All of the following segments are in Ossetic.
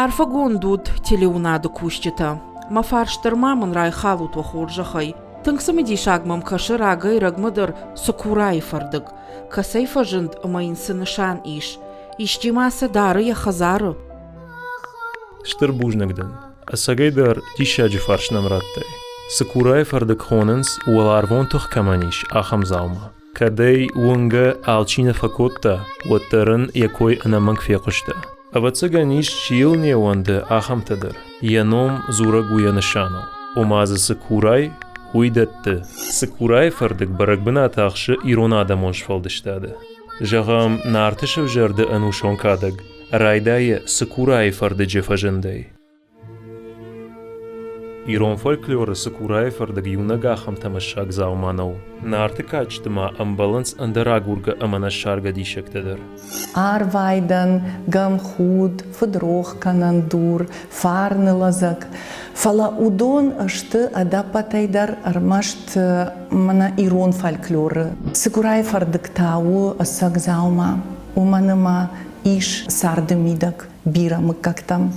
Арфӕгонд ут, телеуынады кусджытӕ. Мӕ фарст дӕр ма мын райхалут уӕ хорзӕхӕй. Тынг цымыдисаг мӕм кӕсы рагӕй-рӕгмӕ дӕр цыкурайы фӕрдыг. Кӕцӕй фӕзынд ӕмӕ йын цы нысан ис? Исчи ма сӕ дары йӕ хӕдзары? Стыр бузныг дын. Ӕцӕгӕй дӕр диссаджы фарст нӕм радтай. Цыкурайы фӕрдыг хонынц, уӕларвон тых кӕмӕн ис, ахӕм дзаума. Кӕд ӕй уынгӕ алчи нӕ фӕкодта, уӕддӕр ын йӕ кой ӕнӕмӕнг фехъуыста. Ӕвӕццӕгӕн ис, чи йыл не ууӕнды, ахӕмтӕ дӕр. Йӕ ном дзурӕг у йӕ нысаныл. Ома дзы цы курай, уый дӕтты. Цыкурайы фӕрдыг бӕрӕг бынат ахсы ирон адӕмон сфӕлдыстады. Зӕгъӕм, Нарты сӕвзӕрды ӕнусон кадӕг райдайы Цыкурайы фӕрдыджы фӕзындӕй. Ирон фольклоры цыкурайы фӕрдыг иунӕг ахӕм тӕмӕссаг дзаума нӕу. Нарты кадджыты ма ӕмбӕлынц ӕндӕр агургӕ ӕмӕ нӕссаргӕ диссӕгтӕ дӕр. Арвайдӕн, гамхуд, фыдрох кӕнӕн дур, фарны лӕдзӕг. Фӕлӕ уыдон сты ӕдӕппӕтӕй дӕр ӕрмӕст мӕнӕ ирон фольклоры. Цыкурайы фӕрдыг та у ӕцӕг дзаума, уымӕн ӕмӕ ис царды мидӕг бирӕ мыггӕгтӕм.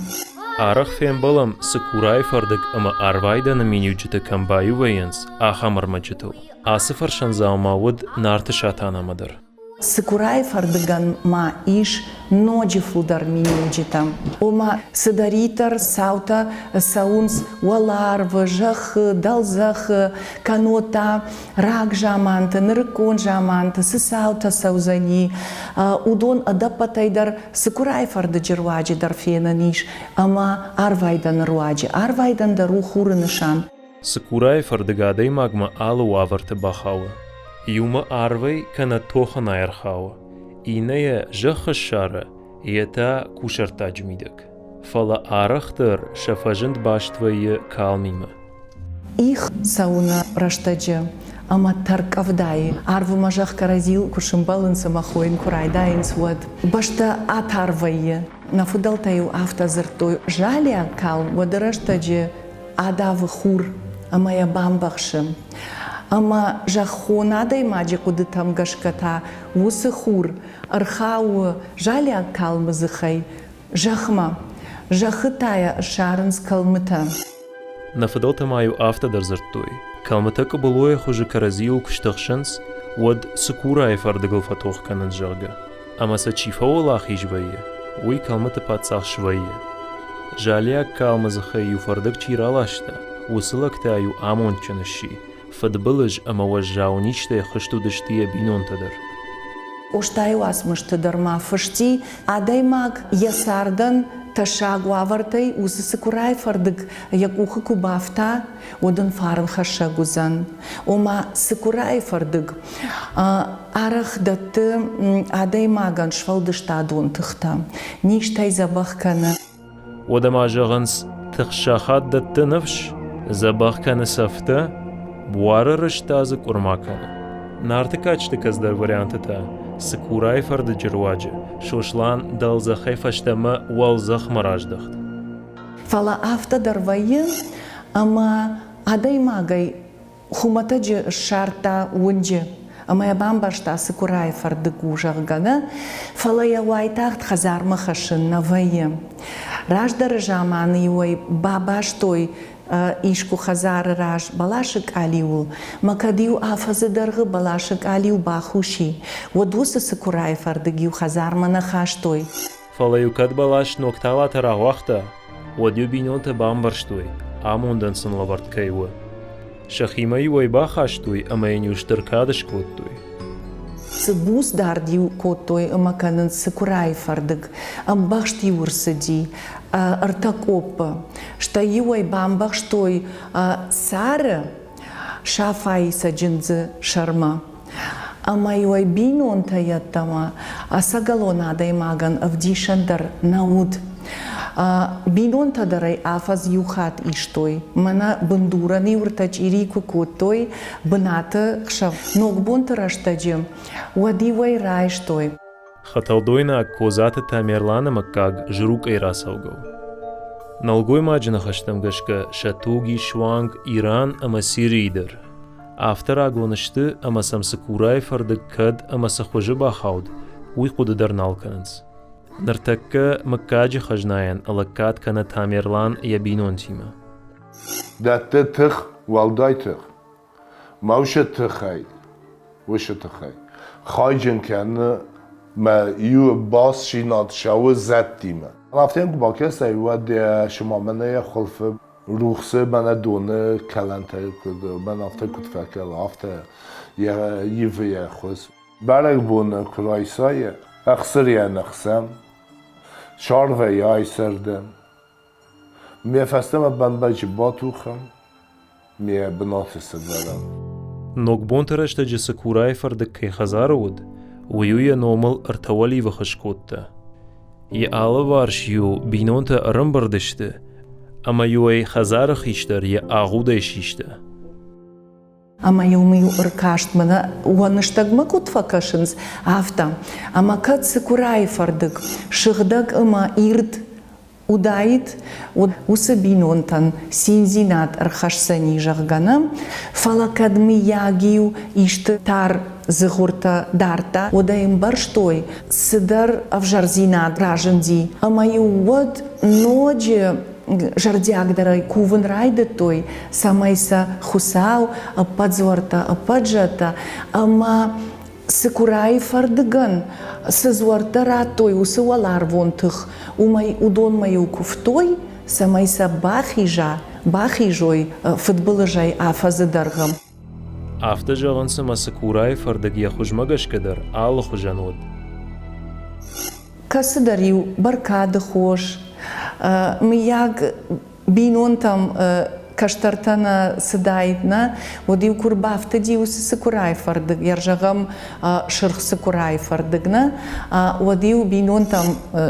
Арӕх фембӕлӕм, цыкурайы фӕрдыг ӕмӕ арвайдӕны миниуджытӕ кӕм баиу вӕййынц, ахӕм ӕрмӕджытыл. Ацы фӕрсӕндзаума уыд Нарты Сатанамӕ дӕр. Цыкурайы фӕрдыгӕн ма ис ноджы фылдӕр миниуджытӕ. Ома, цыдӕриддӕр цаутӕ цӕуынц уӕларвы, зӕххы, дӕлдзӕхы, кӕннод та рагзаманты, нырыккон заманты цы цаутӕ цӕудзӕни, уыдон ӕдӕппӕтӕй дӕр Цыкурайы фӕрдыджы руаджы дӕр фенӕн ис ӕмӕ арвайдӕны руаджы. Арвайдӕн дӕр у хуры нысан. Цыкурайы фӕрдыг адӕймагмӕ алы уавӕрты бахауы. Иумӕ арвӕй кӕнӕ тохынӕй ӕрхауы, иннӕйӕ зӕххы ссары, йе та кусӕрттаджы мидӕг. Фӕлӕ арӕхдӕр сӕ фӕзынд баст вӕййы калмимӕ. Их цӕуыны рӕстӕджы ӕмӕ тӕрккъӕвдайы арвмӕ зӕхх кӕрӕдзийыл куы сымбӕлынц ӕмӕ хойын куы райдайынц, уӕд бӕстӕ атар вӕййы. Нӕ фыдӕлтӕ-иу афтӕ дзырдтой: залиаг калм уӕды рӕстӕджы адавы хур ӕмӕ йӕ бамбӕхсы. Ӕмӕ зӕххон адӕймаджы хъуыдытӕм гӕсгӕ та уыцы хур ӕрхауы залиаг калмы дзыхӕй зӕхмӕ. Зӕххы та йӕ ссарынц кӕлмытӕ. Нӕ фыдӕлтӕ ма-иу афтӕ дӕр дзырдтой: кӕлмытӕ къуыбылойы хуызы кӕрӕдзийыл куы стыхсынц, уӕд цыкурайы фӕрдыгыл фӕтох кӕнынц, зӕгъгӕ. Ӕмӕ сӕ чи фӕуӕлахиз вӕййы, уый кӕлмыты паддзах свӕййы. Залиаг калмы дзыхӕй-иу фӕрдыг чи раласта, уыцы лӕг та-иу амондджын сси, фыдбылыз ӕмӕ уӕззау низтӕй хызт уыдысты йӕ бинонтӕ дӕр. Къостайы уацмысты дӕр ма фысти, адӕймаг йӕ цардӕн тӕссаг уавӕртӕй уыцы цыкурайы фӕрдыг йӕ къухы куы бафта, уӕд ын фарнхӕссӕг уыдзӕн. Ома цыкурайы фӕрдыг арӕх дӕтты адӕймагӕн сфӕлдыстадон тыхтӕ, низтӕй дзӕбӕх кӕны. Уӕдӕ ма зӕгъынц, тыхсахат дӕтты ныфс, дзӕбӕх кӕны цӕфтӕ, буары рыст та дзы къуырма кӕны. Нарты кадджыты кӕцыдӕр варианты та Цыкурайы фӕрдыджы руаджы Сослан дӕлдзӕхӕй фӕстӕмӕ уӕлдзӕхмӕ раздӕхт. Фӕлӕ афтӕ дӕр вӕййы, ӕмӕ адӕймагӕй хуымӕтӕджы ссардта уынджы ӕмӕ йӕ бамбӕрста, цыкурайы фӕрдыг у, зӕгъгӕ, нӕ, фӕлӕ йӕ уайтагъд хӕдзармӕ хӕссын нӕ вӕййы. Раздӕры заманы-иу ӕй бабастой искуы хӕдзары раз бӕласы къалиуыл, мӕ кӕд-иу афӕдзы дӕргъы бӕласы къалиу бахус и, уӕд уыцы цыкурайы фӕрдыг-иу хӕдзармӕ нӕ хастой. Фӕлӕ-иу кӕд бӕлас ног талатӕ рауагъта, уӕд-иу бинонтӕ бамбӕрстой, амондӕн сын лӕвӕрд кӕй у. Сӕхимӕ-иу ӕй бахастой ӕмӕ йын-иу стыр кад скодтой. Цы буц дард-иу кодтой ӕмӕ кӕнынц цыкурайы фӕрдыг, ӕмбӕхст-иу ӕрцыди ӕртӕ къоппы, стӕй-иу ӕй бамбӕхстой цары Сафайы цӕджындзы сӕрмӕ. Ӕмӕ-иу ӕй бинонтӕ йеддӕмӕ ӕцӕгӕлон адӕймагӕн ӕвдисӕн дӕр нӕ уыд. Бинонтӕ дӕр ӕй афӕдз иу хатт истой. Мӕнӕ бындурӕн-иу ӕртӕ чъири куы кодтой бынаты хсӕв Ногбонты рӕстӕджы, уӕд-иу ӕй райстой. Хӕтӕлдойнаг Козаты Тамерланы мыггаг Зырукъӕй рацӕугӕ у. Нӕлгоймаджы ныхӕстӕм гӕсгӕ сӕ туг ис суанг Иран ӕмӕ Сирийы дӕр. Афтӕ рагон сты, ӕмӕ сӕм цыкурайы фӕрдыг кӕд ӕмӕ цы хуызы бахауд, уый хъуыды дӕр нал кӕнынц. Ныртӕккӕ мыггаджы хӕзнайӕн лӕггад кӕны Тамерлан йӕ бинонтимӕ. Дӕтты тых, уӕлдай тых. Маусы тыхӕй, уышы тыхӕй хайджын кӕны мӕ иу бастдзинад цӕуы зӕдтимӕ. Афтӕ куы бакӕсай, уӕд йӕ цыма мӕнӕ йӕ хуылфы рухсы мӕнӕ доны кӕлӕнтӕ куыд мӕн афтӕ куыд фӕкӕлы, афтӕ йӕ ивы йӕ хуыз. Бӕрӕгбоны куы райсай, ӕхсыр йӕ ныхсӕм, сарвӕй айсӕрдӕм, Ме фӕстӕмӕ бӕмбӕджы батухӕм, ме бынаты сӕвӕрӕм. Ногбонты рӕстӕджы Цыкурайы фӕрдыг кӕй хӕдзары уыд, уый-иу йӕ номыл ӕртӕ уӕливыхы скодта. Йӕ алыварс-иу бинонтӕ ӕрӕмбырд сты, ӕмӕ-иу ӕй хӕдзары хистӕр йӕ агъудӕй систа. Ӕмӕ-иу мын-иу ӕркаст мӕнӕ уӕныстӕгмӕ куыд фӕкӕсынц, афтӕ. Ӕмӕ кӕд цыкурайы фӕрдыг сыгъдӕг ӕмӕ ирд уыдаид, уӕд уыцы бинонтӕн циндзинад ӕрхӕсдзӕни, зӕгъгӕ, нӕ, фӕлӕ кӕд мыййаг-иу исты тар дзыгъуыртӕ дардта, уӕд ӕй ӕмбӕрстой, цыдӕр ӕвзӕрдзинад разынди. Ӕмӕ-иу уӕд ноджы зӕрдиагдӕрӕй кувын райдыдтой, цӕмӕй сӕ Хуыцау, ӕппӕт дзуӕрттӕ, ӕппӕт зӕдтӕ ӕмӕ Цыкурайы фӕрдыгӕн цы дзуӕрттӕ радтой, уыцы уӕларвон тых, уымӕй уыдонмӕ-иу куывтой, цӕмӕй сӕ бахиза, бахизой фыдбылызӕй афӕдзы дӕргъы. Афтӕ зӕгъынц, ӕмӕ Цыкурайы фӕрдыг йӕ хуызмӕ гӕсгӕ дӕр алыхуызӕн уыд. Кӕцыдӕр-иу бӕркады хос, мыййаг, бинонтӕм кӕстӕртӕ нӕ цыдаид, нӕ, уӕд-иу куы рбафтыди уыцы цыкурайы фӕрдыг, йӕ зӕгъӕм, сырх цыкурайы фӕрдыг, нӕ, уӕд-иу бинонтӕм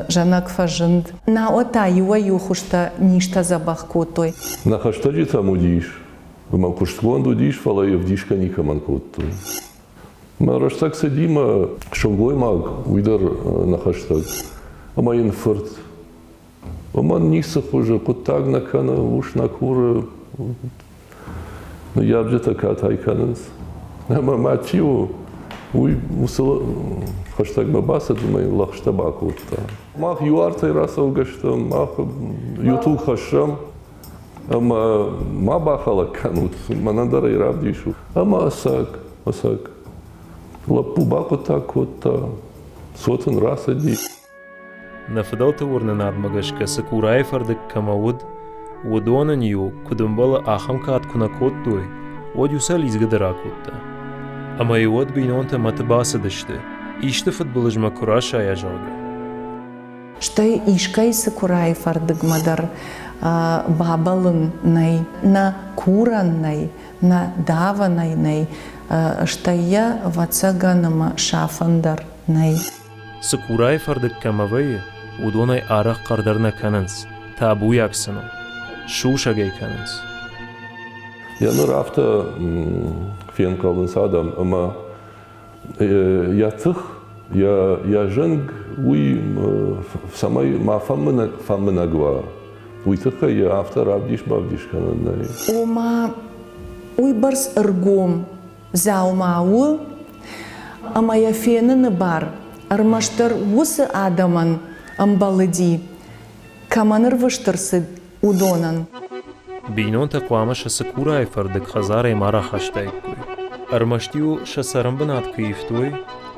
зӕнӕг фӕзынд. Науӕд та иуӕй-иу хуызтӕ низтӕ дзӕбӕх кодтой. Нӕ хӕстӕджытӕм уыдис, ӕмӕ куыстгонд уыдис, фӕлӕ йӕ ӕвдисгӕ никӕмӕн кодтой. Мӕ рӕстӕг цыди мӕ сылгоймаг, уый дӕр нӕ хӕстӕг, ӕмӕ йын фырт. Уымӕн ницы хуызы хъуыддаг нӕ кӕны, ус нӕ куры, ныййарджытӕ катай кӕнынц. Ӕмӕ ма чи у, уый уыцы хӕстӕгмӕ бацыд ӕмӕ йын лӕгъстӕ бакодта. Мах иу артӕй рацӕугӕ стӕм, мах иу туг хӕссӕм, ӕмӕ ма бахӕлӕг кӕнут, мӕнӕн дӕр ӕй равдисут. Ӕмӕ ӕцӕг, ӕцӕг лӕппу бахъуыддаг кодта, цот ын рацыди. Нӕ фыдӕлты уырнынадмӕ гӕсгӕ Цыкурайы фӕрдыг кӕмӕ уыд, уыдон ын-иу, куыд ӕмбӕлы, ахӕм кад куы нӕ кодтой, уӕд-иу сӕ лидзгӕ дӕр акодта. Ӕмӕ-иу уӕд бинонтӕ мӕты бацыдысты, исты фыдбылызмӕ куы расайа, зӕгъгӕ. Стӕй искӕй цыкурайы фӕрдыгмӕ дӕр бабӕллын нӕй, нӕ курӕн нӕй, нӕ давӕнӕй нӕй, стӕй йӕ, ӕвӕццӕгӕн, ӕмӕ сафӕн дӕр нӕй. Цыкурайы фӕрдыг кӕмӕ вӕййы, уыдонӕй арӕх хъӕрдӕр нӕ кӕнынц, табуйаг сын у, сусӕг ӕй кӕнынц. Йӕ ныр афтӕ фенхъӕлынц адӕм, ӕмӕ йӕ тых, йӕ зынг уый цӕмӕй ма фӕмынӕг уа, уый тыххӕй йӕ афтӕ равдис-бавдис кӕнӕн нӕй. Ома, уыйбӕрц ӕргом дзаума у, ӕмӕ йӕ феныны бар ӕрмӕстдӕр уыцы адӕмӕн ӕмбӕлыди, кӕмӕн ӕрвыст ӕрцыд, уыдонӕн. Бинонтӕ хъуамӕ сӕ цыкурайы фӕрдыг хӕдзарӕй ма рахастаиккой. Ӕрмӕст-иу сӕ цӕрӕнбынат куы ивтой,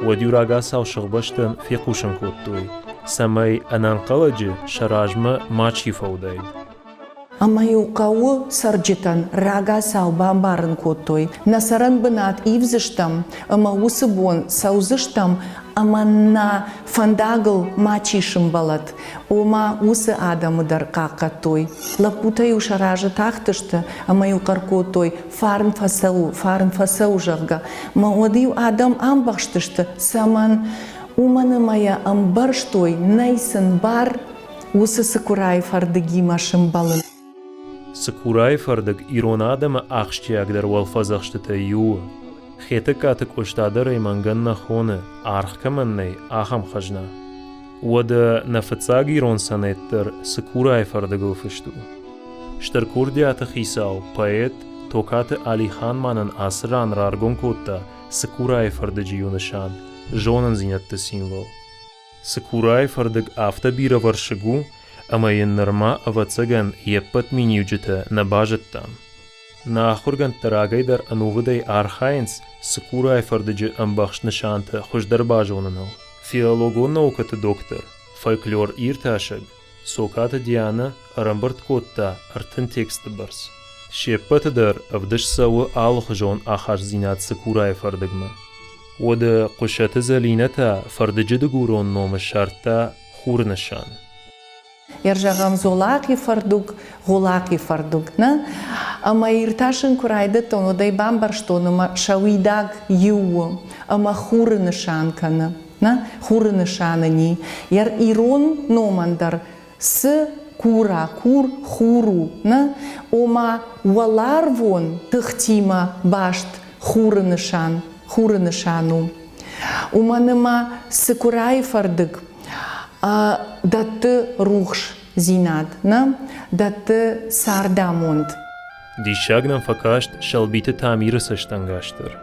уӕд-иу рагацау сыгъбӕстӕн фехъусын кодтой, цӕмӕй ӕнӕнхъӕлӕджы сӕ размӕ мачи фӕуыдаид. Ӕмӕ-иу хъӕуы цӕрджытӕн рагацау бамбарын кодтой, нӕ цӕрӕнбынат ивдзыстӕм ӕмӕ уыцы бон цӕудзыстӕм ӕмӕ нӕ фӕндагыл мачи сымбӕлӕд. Ома уыцы адӕмы дӕр хъахъхъӕдтой. Лӕппутӕ-иу сӕ разы тахтысты ӕмӕ-иу хъӕр кодтой, фарн фӕцӕуы, фарн фӕцӕуы, зӕгъгӕ. Мӕ уӕд-иу адӕм амбӕхстысты, цӕмӕн? Уымӕн ӕмӕ йӕ ӕмбӕрстой, нӕй сын бар уыцы цыкурайы фӕрдыгимӕ сымбӕлын. Цыкурайы фӕрдыг ирон адӕмы ахсджиагдӕр уӕлфӕдзӕхстытӕй иу у. Хетӕгкаты Къоста дӕр ӕй мӕнгӕн нӕ хоны, аргъ кӕмӕн нӕй, ахӕм хӕзна. Уӕдӕ нӕ фыццаг ирон сонет дӕр Цыкурайы фӕрдыгыл фыст у. Стыр курдиаты хицау, поэт Токаты Алихан ма нын ацы ран раргом кодта Цыкурайы фӕрдыджы иу нысан – зонындзинӕдты символ. Цыкурайы фӕрдыг афтӕ бирӕвӕрсыг у, ӕмӕ йын нырма, ӕвӕццӕгӕн, йе ппӕт миниуджытӕ нӕ базыдтам. Нӕ ахуыргӕндтӕ рагӕй дӕр ӕнувыдӕй архайынц Цыкурайы фӕрдыджы ӕмбӕхст нысантӕ хуыздӕр базоныныл. Филологон наукӕты доктор, фольклор иртасӕг Сокаты Дианӕ ӕрӕмбырд кодта 30 тексты бӕрц. Се ппӕты дӕр ӕвдыст цӕуы алыхуызон ахастдзинад Цыкурайы фӕрдыгмӕ. Уӕдӕ Хъуысаты Зӕлинӕ та фӕрдыджы дыгурон номы ссардта хурнысан. Зӕгъӕм, Золахъи фӕрдуг, Гъолахъи фӕрдуг, нӕ? Ӕмӕ иртасын куы райдыдтон, уӕд ӕй бамбӕрстон, ӕмӕ сӕ уидаг иу у, ӕмӕ хуры нысан кӕны. Нӕ? Хуры нысаны ни. Йӕ ирон номӕн дӕр цы кура, кур, хур у, нӕ? Ома уӕларвон тыхтимӕ баст хуры нысан, хуры нысан у. Уымӕн ӕмӕ цыкурайы фӕрдыг дӕтты рухсдзинад, нӕ дӕтты цардамонд. Диссаг нӕм фӕкаст Сӕлбиты Тамиры цӕстӕнгас дӕр.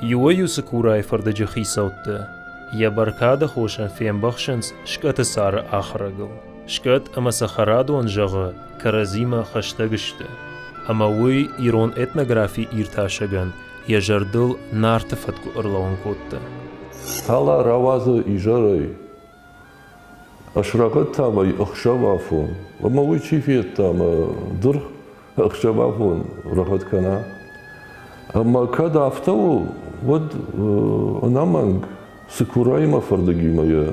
Иуӕй-иу цыкурайы фӕрдыджы хицӕуттӕ йӕ бӕркады хосӕн фембӕхсынц скъӕты цары ахрӕгыл. Скъӕт ӕмӕ цӕхӕрадон, зӕгъы, кӕрӕдзимӕ хӕстӕг сты. Ӕмӕ уый ирон этнографи иртасӕгӕн йӕ зӕрдыл Нарты фӕткъуы ӕрлӕууын кодта. Тала рауадзы изӕрӕй, ӕсрӕгъӕд та вӕййы ӕхсӕвафон. Ӕмӕ уый чи федта ӕмӕ дыргъ ӕхсӕвафон рӕгъӕд кӕна? Ӕмӕ кӕд афтӕ у, уӕд ӕнӕмӕнг цыкурайымӕ фӕрдыгимӕ йӕ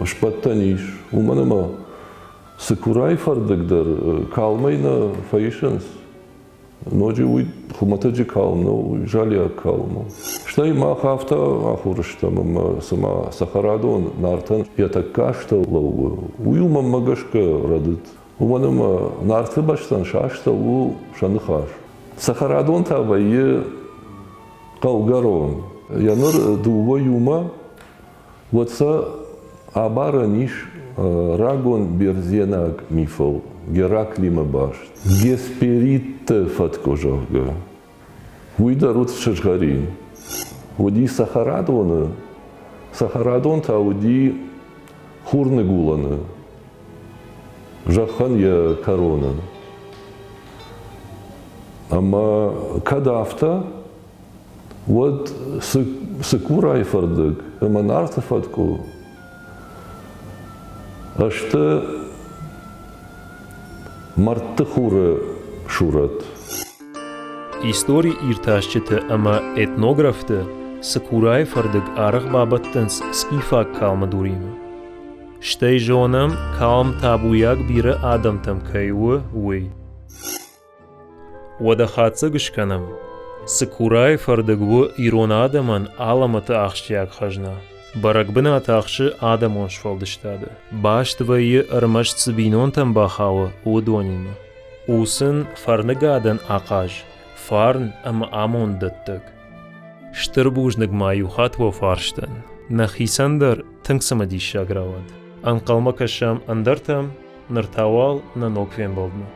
сбӕттӕн ис, уымӕн ӕмӕ цыкурайы фӕрдыг дӕр калмӕй нӕ фӕисынц. Ноджы уый хуымӕтӕджы калм нӕу, уый залиаг калм у. Стӕй мах афтӕ ахуыр стӕм, ӕмӕ цыма цӕхӕрадон Нартӕн йӕ тӕккӕ астӕу лӕууы, уый у мӕнмӕ гӕсгӕ рӕдыд. Уымӕн ӕмӕ Нарты бӕстӕн сӕ астӕу у сӕ ныхас. Цӕхӕрадон та вӕййы хъӕугӕрон. Йӕ ныр дыууӕ иумӕ уӕд сӕ абарӕн ис рагон бердзенаг мифыл Гераклимӕ баст. Гесперидты фӕткъуы, зӕгъгӕ, уый дӕр уыд сызгъӕрин. Уыди цӕхӕрадоны, цӕхӕрадон та уыди хурныгуылӕны, зӕххӕн йӕ кӕроны. Ӕмӕ кӕд афтӕ, уӕд Цыкурайы фӕрдыг ӕмӕ Нарты фӕткъуы сты мӕрдты хуры сурӕт. Истори иртасджыты ӕмӕ этнографты Цыкурайы фӕрдыг арӕх бабӕттынц скифаг калмы дуримӕ. Стӕй зонӕм, калм табуйаг бирӕ адӕмтӕм кӕй у, уый. Уӕдӕ хатдзӕг скӕнӕм: Цыкурайы фӕрдыг у ирон адӕмӕн алӕмӕты ахсджиаг хӕзна. Бӕрӕг бынат ахсы адӕмон сфӕлдыстады. Баст вӕййы ӕрмӕст цы бинонтӕм бахауы, уыдонимӕ. У сын фӕрныгадӕн ахъаз, фарн ӕмӕ амонддӕттӕг. Стыр бузныг ма иу хатт уӕ фарстӕн. Нӕхицӕн дӕр тынг цымыдиссаг рауад. Ӕнхъӕлмӕ кӕсӕм ӕндӕртӕм, ныр та уал нӕ ног фембӕлдмӕ.